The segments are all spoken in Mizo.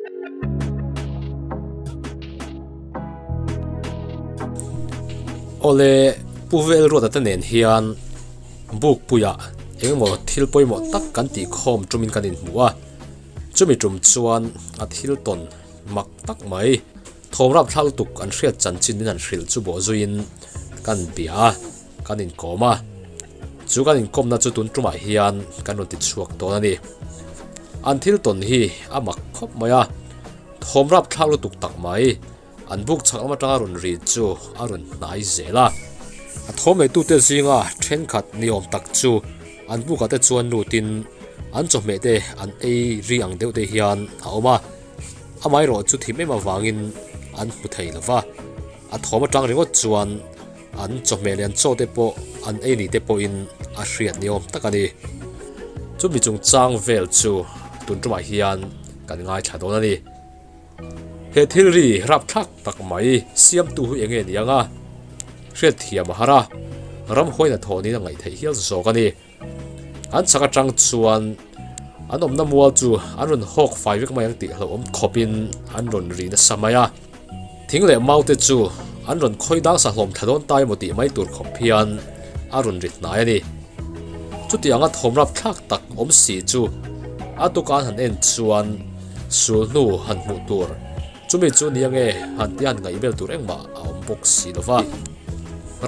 Awle, Pu Velruata te nen hian Bukpuiah engemaw thil pawimawh tak kan tihkhawm tumin kan inhmu a, chumi tum chuan a thil tawn mak tak mai thawm rapthlak lutuk an hriat chanchin min han hrilh chu bawh zuiin kan bia a, kan inkawm a, chu kan inkawmna chu tun tumah hian kan rawn ti chhuak dawn a ni. An thil tawn hi a mak khawp mai a, thawm rapthlak lutuk tak mai. An buk chhak lam atanga rawn ri chu a rawn hnai zel a. A thawm neitute zinga thenkhat ni awm tak chu an bukah te chuan lutin an chawhmeh te an ei ri ang deuh te hian a awm a. Amaherawh chu thim em avangin an hmu thei lo va. A thawm atang ringawt chuan an chawhmeh leh an chaw te pawh an ei ni te pawhin a hriat ni awm tak a ni. Chumi chungchang vel chu tun tumah hian kan ngaithla dawn a ni. He thil ri rapthlak tak mai siamtu hi enge ni anga hriatthiam a har a, ramhuai hnathawh niin a ngaih theih hial zawk a ni. An chhak atang chuan an awmna mual chu an rawn hawk fai vek mai ang tih hlauhawm khawpin an rawn ri nasa mai a. Thing leh mau te chu an rawn khawi dang sa hlawm thla dawn ta emaw tih mai tur khawp hian a rawn ri hnai a ni. Chuti anga thawm rapthlak tak awm si chu a tuka an han en chuan sul hnu han hmuh tur chumi chu nia nge han tia han ngaih vel tur engmah a awm bawk si lo va.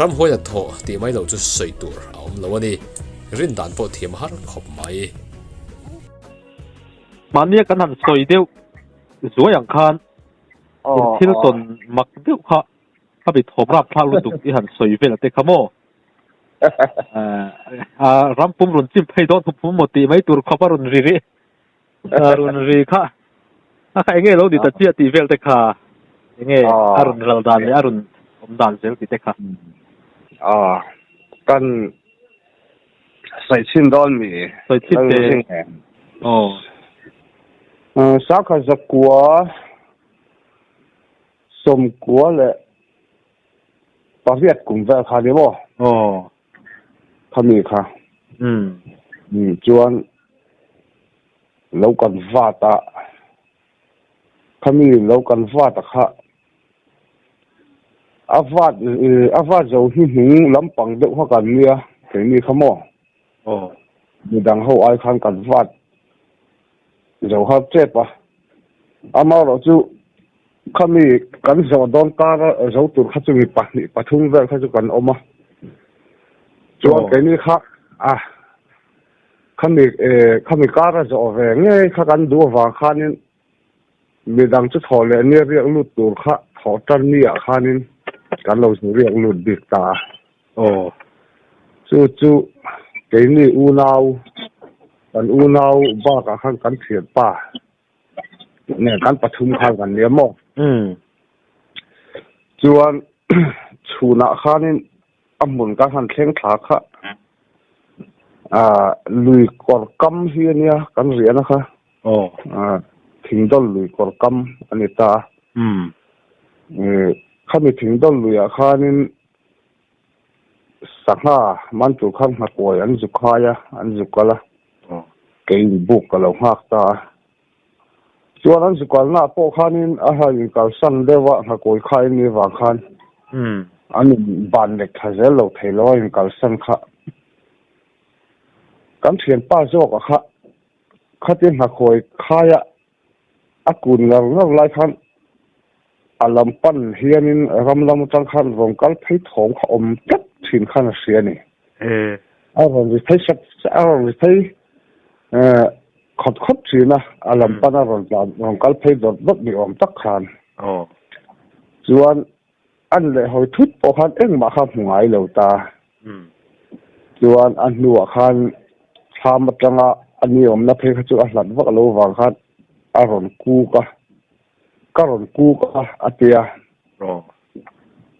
Ramhuai hnathawh tih mai loh chu sawi tur a awm lo a ni. Rin dan pawh thiam har khawp mai. Mahnia kan han sawi deuh zuai ang khan in thil tawn mak deuh kha ka mi thawm rap thlak lutuk i han sawi vel te kha maw? Ram pum rawn chim phei dawn hup hup maw tih mai tur khawp a rawn ri ri rawn ri kha a kha enge lo ni ta chiah tih vel te kha enge a rawn ral dan leh a rawn awm dan zel tih te kha. Kan sawi chhin dawn mi? Sawi chhin te. Aw. Sakha zakua 98 kum vel kha ni maw? Aw. Khami kha. Umm. Umm chuan lo kan vat a, khami lo kan vat a kha a vat a vat zo hnuhnung lampang deuh kha kan nia keini kha maw? Aw. Midang ho ai khan kan vat zo har tep a, amaherawh chu Khami kan zawh dawn kar a zo tur kha chu mi pahnih pathum vel kha chu kan awm a. Chuan keini kha a khami khami kar a zawh ve ngei kha kan duh avang khanin midang chu thawh leh nia riak lut tur kha thawh tan ni ah khanin kan lo zu riak lut bik ta a. Aw. Chu chu keini unau kan unau bakah khan kan thianpa Nen kan pathum khan kan nia maw? Umm. Chuan chhunah khanin a hmun kan han thleng thla kha ah lui kawr kam hi a nia kan riahna kha. Aw. Ah thingdawl lui kawr kam a ni ta a. Umm. Khami thingdawl luiah khanin Sangha man tur khan nghakuai an zu khai a, an zu kal a, keiin buk ka lo nghak ta a. Chuan an zu kalnaah pawh khanin a han inkalsan deuh a, nghakuai khai an nih avang khan an inban lek thla zel lo thei lo a inkalsan kha. Kan thianpa zawka kha khatia nghakuai khaia A kun ngar ngar lai khan a lam pan hianin ram lam atang khan rawn kal phei thawng kha awm tlat thin khan a hria a ni. A rawn ri phei sat a rawn ri phei khawt khawt thin a, a lam pan a rawn tlan rawn kal phei dawt dawt ni awm tak khan. Chuan an leh hawi thut pawh khan engmah kha hmu ngai lo ta. Chuan a hnuah khan thlam atanga a ni awmna phei kha chu a hlat vak lo vang khan a rawn kuk a, ka rawn kuk a a ti a.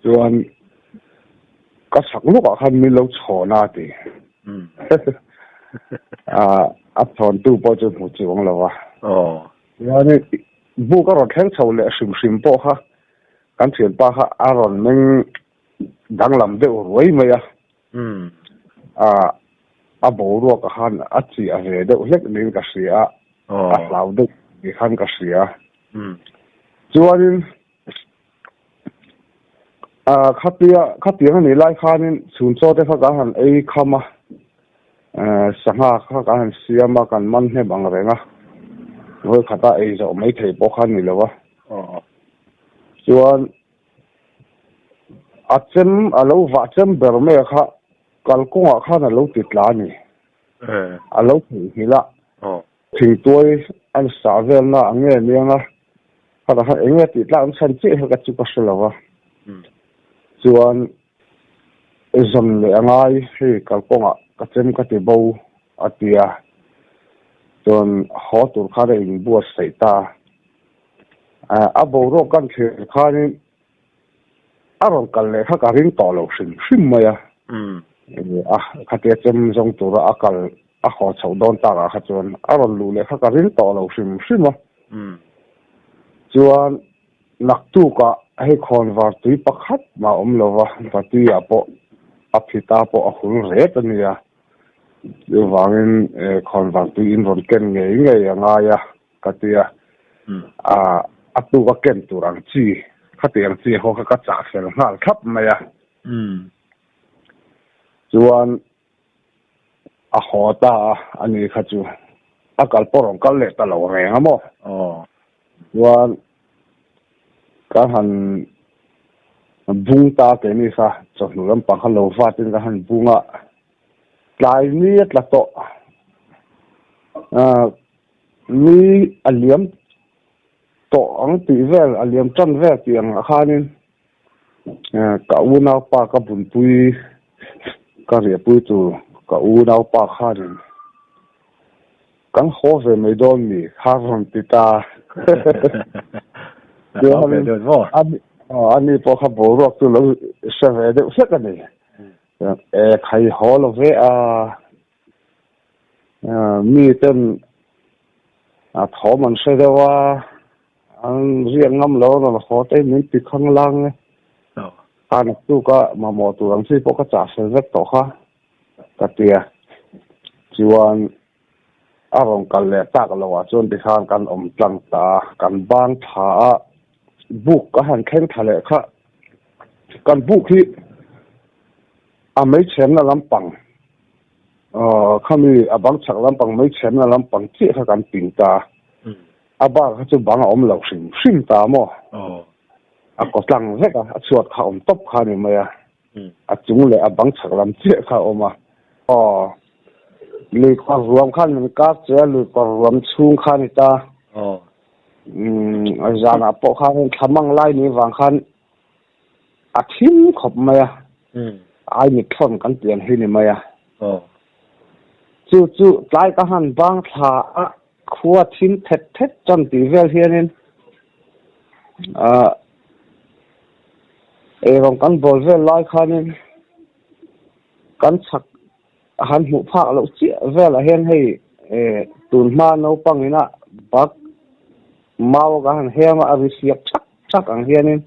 Chuan ka chhak lawkah khan min lo chhawn a a ti. A chhawntu pawh chu hmu chuang lo a. Chuan buk a rawn thleng chho leh hrim hrim pawh kha kan thianpa kha a rawn meng danglam deuh ruai mai a, a boruak ah khan a chiah ve deuh hlek niin ka hria a, a hlau deuh ni khan ka hria. Chuanin khatia khatiang a nih lai khanin chhun chaw te kha kan han ei kham a, sangha kha kan han siam a, kan man hnem ang reng a, vawi khata ei zawh mai thei pawh kha a ni lo a. Chuan a chem a lo vah chem ber mai a kha kalkawngah khan a lo ti tla a ni. A lo theihnghilh a. Thingtuai an sah velna ang nge aniang a, khatah khan eng nge tih tlak an chhan chiah hi ka chu ka hre lo va. Chuan zawn leh a ngai hei kalkawngah ka chem ka ti bo a ti a, chuan haw tur khan a inbuatsaih ta a. A boruak kan thlir khanin A rawn kal leh kha ka ring tawh lo hrim hrim mai a. A khatia chem zawng tura a kal a haw chhoh dawn takah kha chuan a rawn luh leh kha ka ring tawh lo hrim hrim a. Chuan naktukah hei khawnvar tui pakhat mah awm lo va, Vatuiah pawh a phita pawh a hul ret a nia. Chuvangin khawnvar tui in rawn ken ngei ngei a ngai a. Ka ti a, a tuk a ken tur ang chi, khati ang chi ho kha ka chah fel nghal thlap mai a. Chuan a haw ta a, ani kha chu a kal pawh rawn kal leh ta lo reng a maw. Chuan ka han bung ta keini kha chawhnu lampang kha lo vatin ka han bung a, tlai ni a tla tawh. Ni a liam tawh ang tih vel, a liam tan vel tih ang ah khanin ka unaupa ka bunpui, ka riahpui tur ka unaupa khanin kan haw ve mai dawn mi kha rawn ti ta. Ani pawh kha boruak chu lo hre ve deuh hlek a ni. E khai haw lo ve a. Mi ten a thawm an hre deuh a, an riak ngam lo rawn haw te min ti khang lang e. Kha naktuk a mamawh tur ang chi pawh ka chah fel vek tawh kha ka ti a. Chuan a rawn kal leh tak lo ah chuan tikhan kan awm tlang ta a, kan bang tha a, buk ka han thleng thla leh kha kan buk hi a meichherna lampang Aw, khami a bang chhak lampang mai chhemna lampang chiah kha kan ping ta. A bak kha chu bang a awm lo hrim hrim ta maw? A kaw tlang vek a, a chhuat kha awm tawp kha a ni mai a. A chung leh a bang chhak lam chiah kha a awm a. Aw, lui kawr ruam khan min kar che a, lui kawr ruam chhung kha a ni ta. Umm, zanah pawh khan thla mang lai ni vang khan A thim khawp mai a, ai mithlawn kan pian hi ni mai a. Chu chu tlai ka han bang thla a, khua thim thet thet chuan tih vel hianin eirawng kan bawl vel lai khanin kan chhak a han hmuh phak loh chiah velah hian hei tun hma naupang ina bak mau a kan han hem a, a ri siak thak thak ang hianin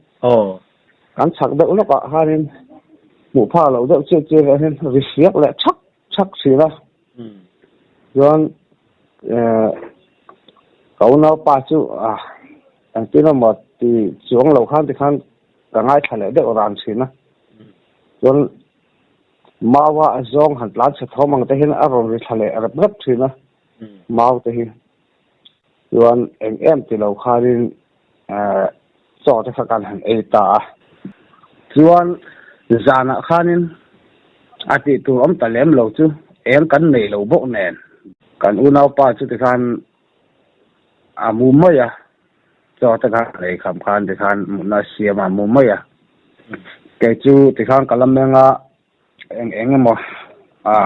kan chhak deuh lawkah khanin hmuh phak loh deuh chiah chiah velah hian ri siak leh thak thak thin a. Chuan ka unaupa chu engtin emaw ti chuang lo khan tikhan ka ngaithla leh deuh ran thin a. Chuan Mau a zawng han tlan chhe thawm ang te hian a rawn ri thla leh rep rep thin a, mau te hi. Chuan eng em ti lo khanin chaw te kha kan han ei ta a. Chuan zanah khanin a tih tur awm ta lem lo chu eng kan nei lo bawk nen kan unaupa chu tikhan a mu mai a. Chaw te kha ei kham khan tikhan mutna a siam a mu mai a. Kei chu tikhan ka la meng a, eng eng emaw a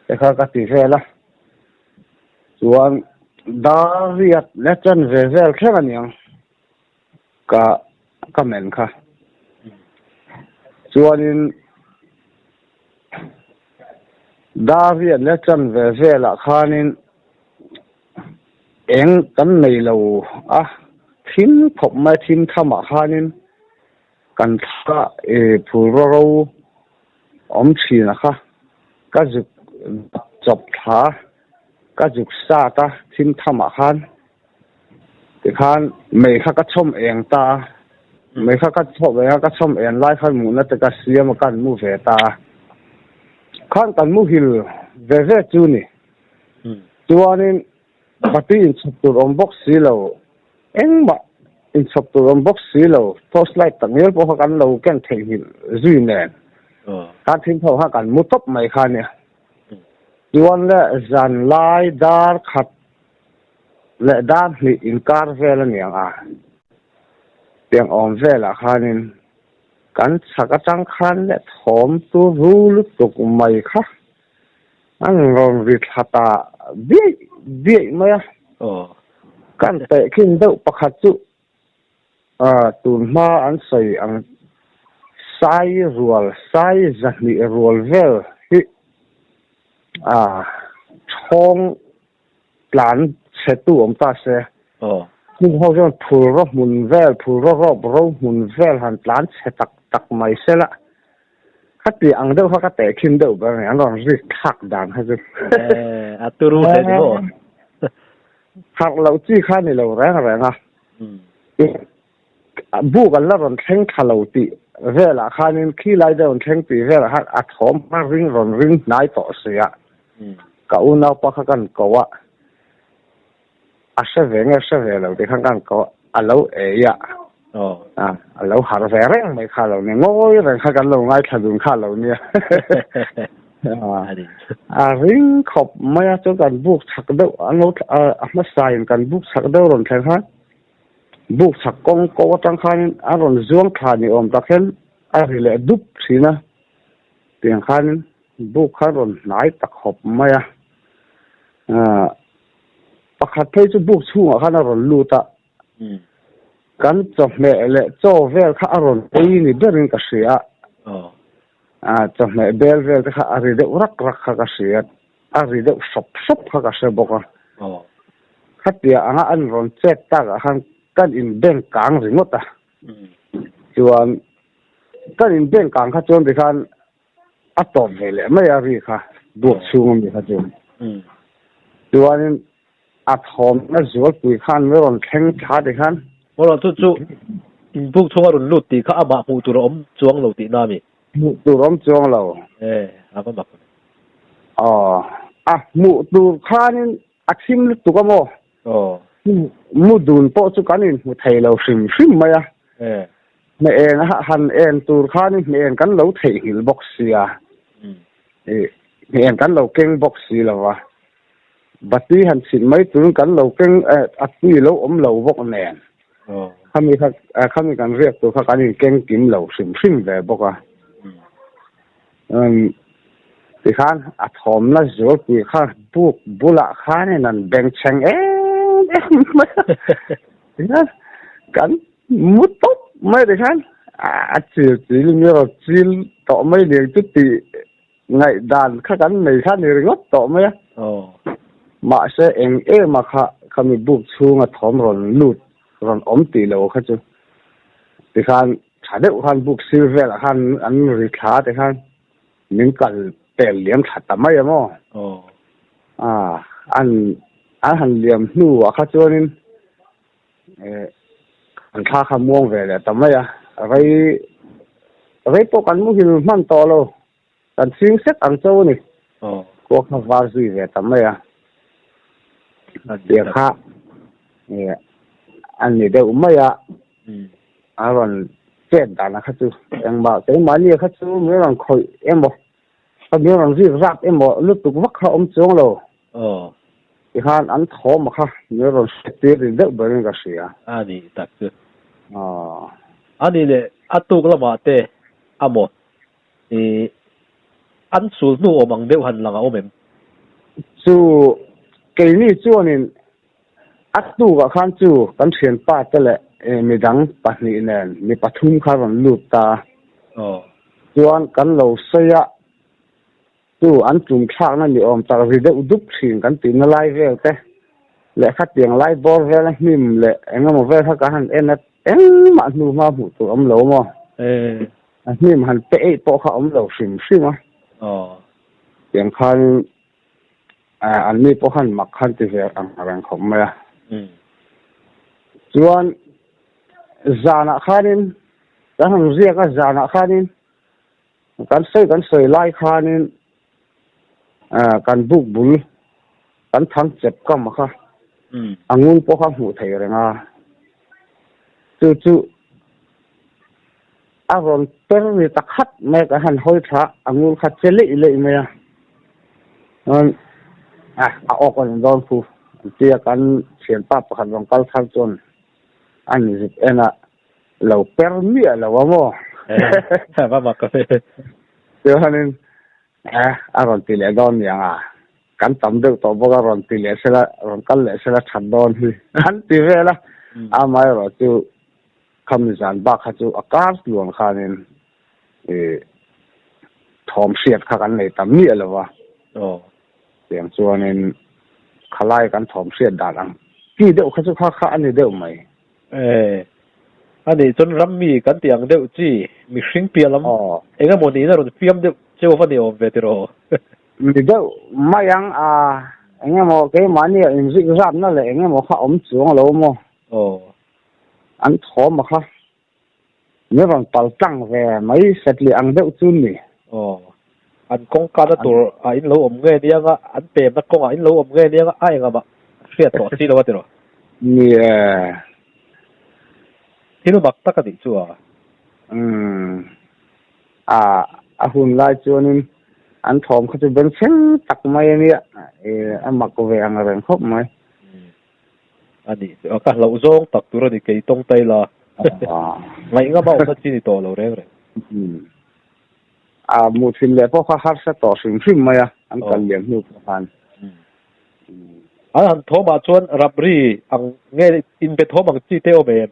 te kha ka ti vel a. Chuan dar riat leh chen ve vel thleng a niang ka ka men kha. Chuanin dar riat leh chen ve velah khanin Eng kan nei lo a, thim khawp mai thim thamah khanin kan thla phul ro ro awm thin a kha, ka zuk dap chawp thla, ka zuk sat a thim thamah khan. Tikhan mei kha ka chhawm eng ta a, mei kha ka chhawm eng a, ka chhawm en lai khan muhna te ka siam a, kan mu ve ta a. Khan kan muhil ve ve chu ni. Chuanin bati inchhawp tur awm bawk si lo, engmah inchhawp tur awm bawk si lo, torch light tak ngial pawh kha kan lo ken theihnghilh zui nen. Khan thil tho kha kan mu tawp mai kha nia. Chuan le zanlai dar khat leh dar hnih inkar vel a niang a, tiang awm velah khanin kan chhak atang khan leh thawm chu ru lutuk mai kha an rawn ri thla ta biaih biaih mai a. Kan tehkhin deuh pakhat chu tunhma an sawi ang sai rual, sai zahnih rual vel hi thawng tlan chhe tu awm ta se. Chung ho chuan phulraw hmun vel, phulraw rawp ro hmun vel han tlan chhe tak tak mai se la. Khati ang deuh kha ka tehkhin deuh ber a ni, an rawn rik thlak dan kha chu. A turu hle ni maw? Harh loh chi kha a ni lo reng reng a. Buk an la rawn thleng thla lo tih velah khanin khi lai deuh an thleng tih velah khan a thawm kha ring rawn ring hnai tawh si a. Ka unaupa kha kan ko a, a hre ve nge hre ve lo tih khan kan ko a, a lo ei a, a lo harh ve reng mai kha a lo nia, ngawi reng kha kan lo ngaithla dun kha a lo nia. A ring khawp mai a, chuan kan buk chak deuh an lo a hmasain kan buk chak deuh rawn thleng khan Buk chhak kawng ko atang khanin a rawn zuang thla ni awm tak hian a ri leh dup thin a, tiang khanin buk kha a rawn hnai ta khawp mai a, aah pakhat phei chu buk chhungah khan a rawn lut a, kan chawhmeh leh chaw vel kha a rawn ei ni berin ka hria a, aah chawhmeh bel vel te kha a ri deuh rak rak kha ka hria. A ri deuh hrawp hrawp kha ka hre bawk a. Khatia anga an rawn chet takah khan kan in bank kang ringawt a. Chuan kan in bank kang kha chuan tikhan a tawp ve leh mai a ri kha buak chhung ami kha chuan. Chuanin a thawmna zualpui khan an rawn thleng thla tikhan. Aw chu chu in buk chhunga rawn lut tih kha amah hmuh tur a awm chuang lo tihna a mi? Hmuh tur awm chuang lo. E, a va mak. Aw, a hmuh tur khanin a thim lutuk a maw? Aw. Mu dun pawh chu kan inhmu thei lo hrim hrim mai a. E. Hme en a han en tur khanin hme en kan lo theihnghilh bawk sia. E, hme en kan lo keng bawk si lo va. Bati han chhit mai turin kan lo keng a tui lo awm lo bawk nen. Khami kha khami kan riak tur kha kan inkeng kim lo hrim hrim ve bawk a. Tikhan a thawmna zualpui kha buk bulah khanin an bengchheng em em mai a. Tikhan kan mu tawp mai tikhan a chil chil in erawh chil tawh mai liang chu tih Ngaihdan kha kan nei kha ni ringawt tawh mai a. Mahse eng em a kha khami buk chhunga thawm rawn lut rawn awm tih lo kha chu tikhan tha deuh khan buk sir velah khan an ri thla tikhan min kal pel liam tha ta mai a maw. An an han liam hnuah kha chuanin Kan thla kha muang ve leh ta mai a, rei rei pawh kan muhil hman tawh lo, kan chhing sek ang cho a ni. Khua kha var zui ve ta mai a, tia kha a ni deuh mai a, a rawn chet dan a kha chu engmah keimahni kha chu min rawn khawih emaw, min rawn rik rap emaw lutuk vak kha awm chuang lo. Aw. Tikhan an thawm a kha min rawn hriat tir ri deuh berin ka hria. A nih tak chu. Aw. A nih leh a tuk lamah te a maw i an sul hnu awm ang deuh han lang a awm em? Chu keini chuanin a tukah khan chu kan thianpa te leh midang pahnih nen mi pathum kha rawn lut ta a. Aw. Chuan kan lo sawi a. Chu an tum thlakna ni awm tak ri deuh dup thin kan tihna lai vel te leh khatiang lai bawr vela hnim leh eng emaw vel kha ka han en a, engmah hnu hma hmuh tur awm lo maw? A hnim han pe eih pawh kha awm lo hrim hrim a. Tiang khan an mi pawh khan mak khan ti ve ang reng khawp mai a. Chuan zanah khanin kan han ziak a zanah khanin kan sawi kan sawi lai khanin kan buk bul kan thang chep kam a kha a ngul pawh kha hmuh theih reng a chu chu a rawn per ni ta khat mai a kan han hawi tha a ngul kha che leih leih mai a chuan a a awk a ni dawn khu an tia kan thianpa pakhat rawn kal thar chuan a ni zuk en a lo per miah lo a maw chuanin a rawn ti leh dawn niang a kan tam deuh tawh bawk a rawn ti leh sela rawn kal leh sela that dawn hi an ti vel a amaherawh chu Khami zan bak kha chu a kar tluang khanin ih thawm hriat kha kan nei tam miah lo va. Aw. Tiang chuanin khalai kan thawm hriat dan ang chi deuh kha chu kha kha a ni deuh mai. E. A nih chuan rammi kan tih ang deuh chi mihring piah lam eng emaw niin a rawn fiam deuh cheu va ni awm ve tiraw? Ni deuh mai ang a, eng emaw keimahni a inzik zatna leh eng emaw kha awm chuang lo maw? Aw. An thawm a kha min rawn pal tlang ve mai satliah ang deuh chu ni. Aw, an kawngka na tur ah in lo awm nge nia nga, an pemna kawngah in lo awm nge nia nga, a engah mah hriat tawh si lo a tiraw? Ni e. Thil mak tak a nih chu a. Umm, a a hun lai chuanin an thawm kha chu bengchheng tak mai a nia, a mak ve ang reng khawp mai. A nih chu a, ka hlauh zawng tak tur a ni kei tawng ta ila. Ngaih ngam a awmna chi ni tawh lo reng reng. A muthilh leh pawh kha harsa tawh hrim hrim mai a, an kal liam hnu pawh khan. An han thawmah chuan rapri ang nge inbe thawm ang chi te awm em?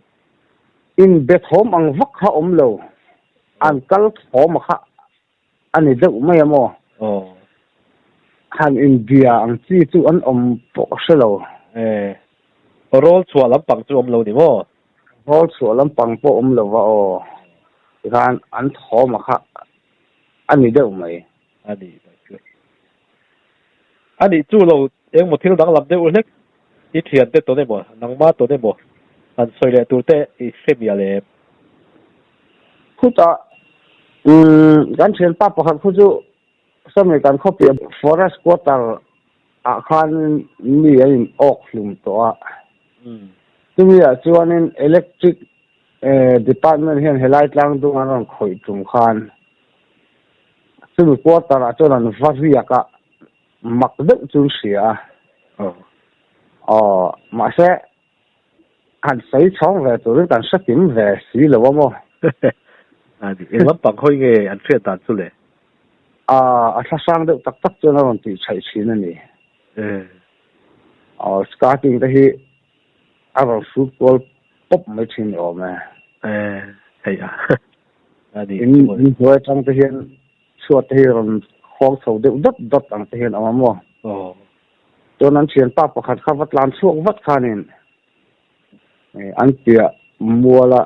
Inbe thawm ang vak kha awm lo, an kal thawm a kha A ni deuh mai a maw? Aw. Han inbia ang chi chu an awm pawh ka hre lo. E. Rawl chhuah lampang chu awm lo ni maw? Rawl chhuah lampang pawh awm lo va aw. Tikhan an thawm a kha a ni deuh mai. A ni mai chu. A nih chu lo engmaw thil danglam deuh hlek i thiante tawn emaw nangma tawn emaw han sawi leh tur te i hre mial em? Khutah umm kan thianpa pakhat khu chu sawmi kan khawpiah forest quarter ah khan mi a in awk hlum tawh a. Chumi ah chuanin electric department hian helai tlang dung an rawn khawih tum khan Chumi quarter ah chuan an va riak a, mak deuh chu an hria a. Aw, mahse han sawi chhawng ve turin kan hre kim ve si lo a maw? A ni, eng lampang hawi nge an hriat dan chu le? A, a thla hrang deuh tak tak chuan a rawn tih chhaih thin a ni. Aw, skirting te hi a rawn hrut kual pawp mai thin ni awm e. Hei a. In hnuai atang te hian chhuat te hi rawn khawng chho deuh dawt dawt ang te hian a awm a maw? Chuan an thianpa pakhat kha va tlan chhuak vat khanin an piah muala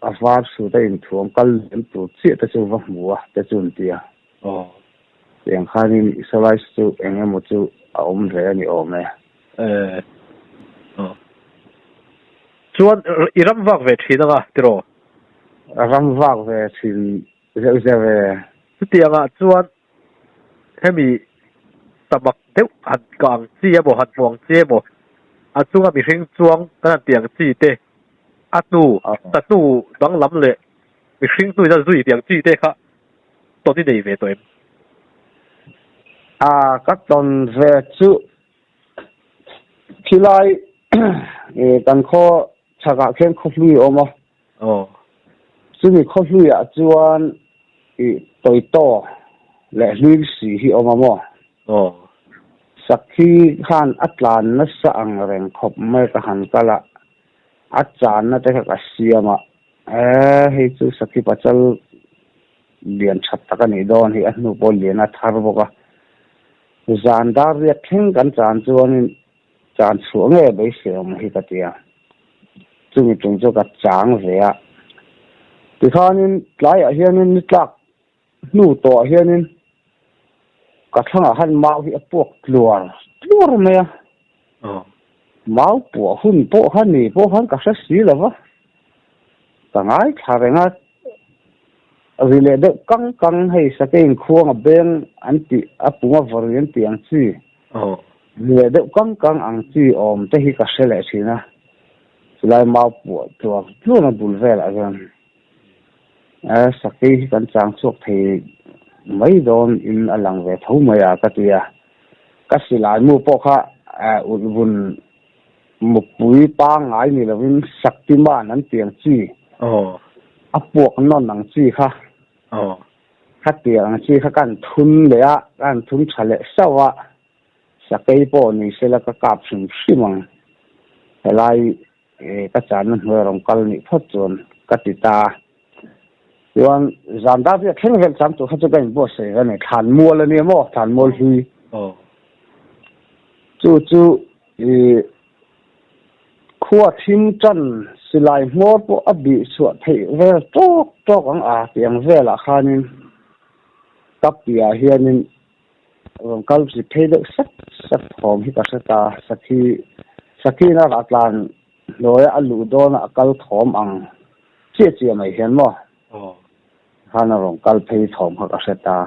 a var suit a inthuam kal liam tur chiah te chu va hmu a te chu an ti a. Tiang khanin Israelites chu eng emaw chu a awm ve a ni awm e. Chuan i ram vak ve thin anga tiraw? Ram vak ve thin zeuh zeuh e. Chutiangah chuan hemi tamak deuh han kah ang chi emaw han hmuh ang chi emaw a chunga mihring chuang kan han tih ang chi te a hnu ta hnu danglam leh mihring hnuin a zui tih ang chi te kha tawn i nei ve tawh em? A ka tawn ve chu Khilai kan khaw chhakah khian khaw hlui a awm a. Aw. Chumi khaw hluiah chuan ih Toyto leh Hluilsi hi a awm a maw? Aw. Sakhi khan a tlan nasa ang reng khawp mai ka han kal a, a channa te kha ka siam a, e hei chu Sakhi pachal lian that tak a nih dawn hi a hnu pawh lian a thar bawk a. Zan dar riat thleng kan chan chuanin chan chhuah nge beisei awm hi ka ti a, chumi tum chu ka chang ve a. Tikhanin tlaiah hianin ni tlak hnu tawhah hianin ka thlangah khan mau hi a puak tluar tluar mai a. Mau puah hun pawh kha ni pawh khan ka hre si lo va, ka ngaithla reng a, ri leh deuh kang kang hei sakeiin khuang a beng an tih a pum a vawri an tih ang chi, ri leh deuh kang kang ang chi awm te hi ka hre leh thin a, chulai mau puah tluang tluang a bul velah chuan sakei hi kan chang chhuak thei mai dawn in a lang ve tho mai a ka ti a. Ka silai mu pawh kha ulhbun mupui pangngai ni lovin Shaktiman an tih ang chi, a puak nawn ang chi kha, khatiang ang chi kha ka han thun leh a, ka han thun tha leh sauh a, sakei pawh ni sela ka kap hrim hrim ang. Helai ka channa hnuai rawn kal nih phawt chuan ka ti ta a. Chuan zan dar riat thleng vel chang tur kha chu ka inbuatsaih ve a ni. Thlanmual a nia maw? Thlanmual hlui. Chu chu i khua thim tan silai hmawr pawh a bih chhuah theih vel tawk tawk ang a tih ang velah khanin ka piah hianin Rawn kal ri phei deuh sek sek thawm hi ka hre ta. Sakhi, Sakhiin a rah tlan hnuaia a luh dawna a kal thawm ang chiah chiah mai hian maw? Khan a rawn kal phei thawm kha ka hre ta.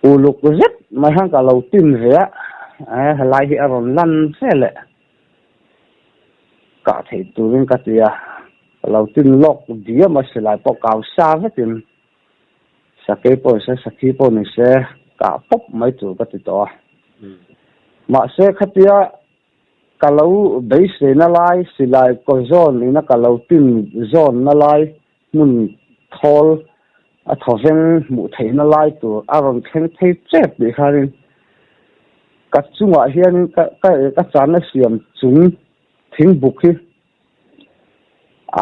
Uluk zet mai khan ka lo tin ve a, helai hi a rawn lan ve leh kah theih turin ka ti a, ka lo tin lawk diam a silai pawh kau sa vekin. Sakei pawh ni se, sakhi pawh ni se, kah pawp mai tur ka ti tawh a. Mahse khatia ka lo beiseina lai, silai kaw zawn ina ka lo tin zawnna lai hmun thawl a thawveng hmuh theihna lai tur a rawn thleng phei chep tih khanin ka chungah hianin ka ka channa siam chung thingbuk hi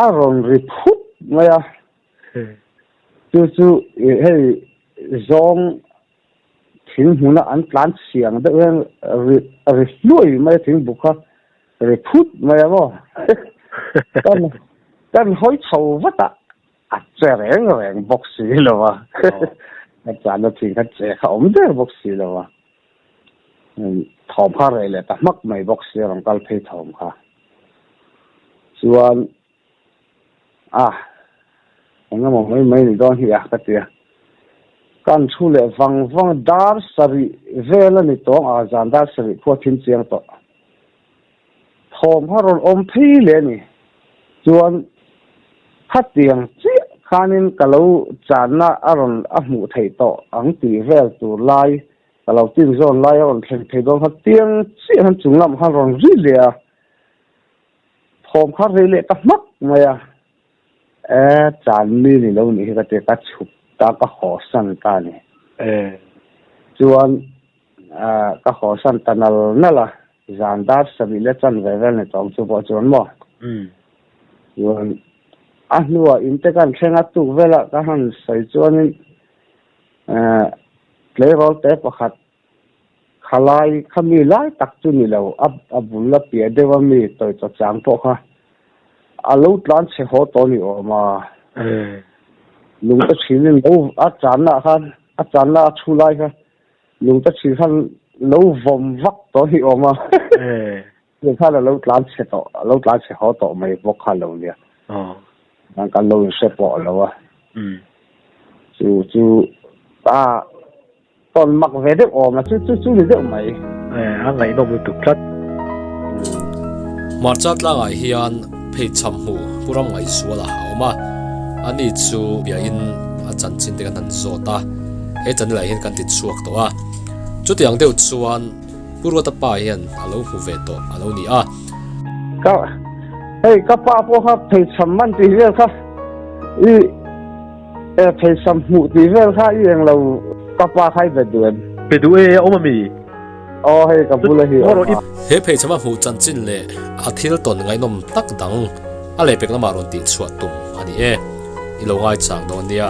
a rawn ri phut mai a. Chu chu hei zawng thing hmuna an tlan chhiang deuh hian ri ri hluai mai a thing buk kha ri phut mai a maw kan kan hawi chho vat a a che reng reng bawk si lo a a chana thing kha che kha awm der bawk si lo a thawm kha reh leh ta hmak mai bawk si a rawn kal phei thawm kha chuan A, eng emaw mai mai ni dawn hi a ka ti a. Kan thu leh vang vang dar sarih vel a ni tawng a, zan dar sarih khua thin chiang tawh. Thawm kha rawn awm phei leh a ni. Chuan khatiang chiah khanin ka lo channa a rawn a hmuh theih tawh ang tih vel tur lai, ka lo tin zawn lai a rawn thleng thei dawn kha tiang chiah khan chung lamah khan rawn ri leh a. Thawm kha rei leh ta hmak mai a, e chan mi ni lo nih hi ka ti a, ka chhuk ta ka haw san ta a ni. Chuan ka haw san ta nal nal a, zan dar sarih leh chan ve vel ni tawng chu pawh chuan maw. Chuan a hnuah in te kan thleng a tuk velah ka han sawi chuanin tleirawl te pakhat Khalai kha mi lai tak chu ni lo, a a bul a piah deuh a mi tawi chaw chang pawh kha a lo tlan chhe haw tawh ni awm a. Lungte thinin lo a channa ah khan a channa a thu lai kha lungte thin khan lo vawm vak tawh ni awm a. Tih khan a lo tlan chhe tawh a lo tlan chhe haw tawh mai bawk kha lo nia. Kan lo inhre pawh lo a. Chu chu a Tawn mak ve deuh awm a, chu chu chu ni deuh mai. A ngaihnawm lutuk tlat. Hmarcha tlangah hian pheichham hmu Pu Ramngaihzuala a awm a, ani chu biain a chanchin te kan han zawt a, he channel ah hian kan ti chhuak tawh a. Chutiang deuh chuan Pu Ruata pa hian a lo hmu ve tawh a lo ni a. Ka hei ka pa pawh kha pheichham man tih vel kha i E pheisam hmuh tih vel kha i eng lo ka pa kha i be duh em? Be duh e, a awm a mi? Aw hei ka bula hi a awm a. He pheichham a hmuh chanchin leh a thil tawn ngaihnawm tak dang a lehpek lamah rawn tih chhuah tum a ni e. I lo ngaichang dawn nia.